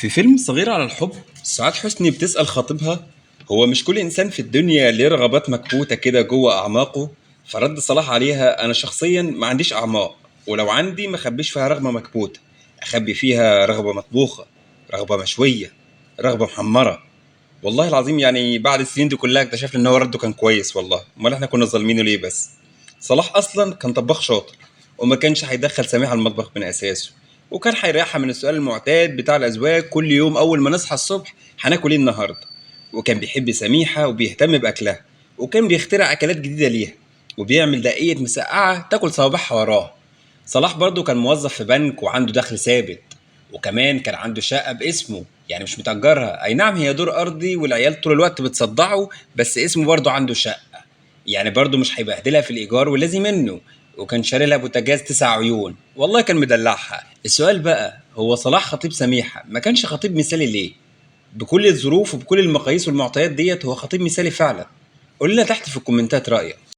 في فيلم صغير على الحب، سعاد حسني بتسأل خطيبها: هو مش كل إنسان في الدنيا ليه رغبات مكبوتة كده جوه أعماقه؟ فرد صلاح عليها: أنا شخصيا ما عنديش أعماق، ولو عندي ما أخبيش فيها رغبة مكبوتة، أخبي فيها رغبة مطبوخة، رغبة مشوية، رغبة محمرة. والله العظيم يعني بعد السنين دي كلها اكتشفنا إن هو رده كان كويس والله، أمال إحنا كنا ظالمينه ليه بس؟ صلاح أصلا كان طباخ شاطر، وما كانش هيدخل سميحة المطبخ من أساسه، وكان هيريحها من السؤال المعتاد بتاع الأزواج كل يوم أول ما نصحى الصبح: هناكل إيه النهارده؟ وكان بيحب سميحة وبيهتم بأكلها، وكان بيخترع أكلات جديدة ليها، وبيعمل دقيقة مسقعة تاكل صوابعها وراه. صلاح برضو كان موظف في بنك وعنده دخل ثابت، وكمان كان عنده شقة باسمه، يعني مش متأجرها، أي نعم هي دور أرضي والعيال طول الوقت بتصدعه، بس اسمه برضو عنده شقة، يعني برضو مش هيبهدلها في الإيجار واللازم منه. وكان شاري لها بوتاجاز 9 عيون، والله كان مدلعها. السؤال بقى، هو صلاح خطيب سميحة ما كانش خطيب مثالي ليه؟ بكل الظروف وبكل المقاييس والمعطيات ديت هو خطيب مثالي فعلا. قول لنا تحت في الكومنتات رأيك.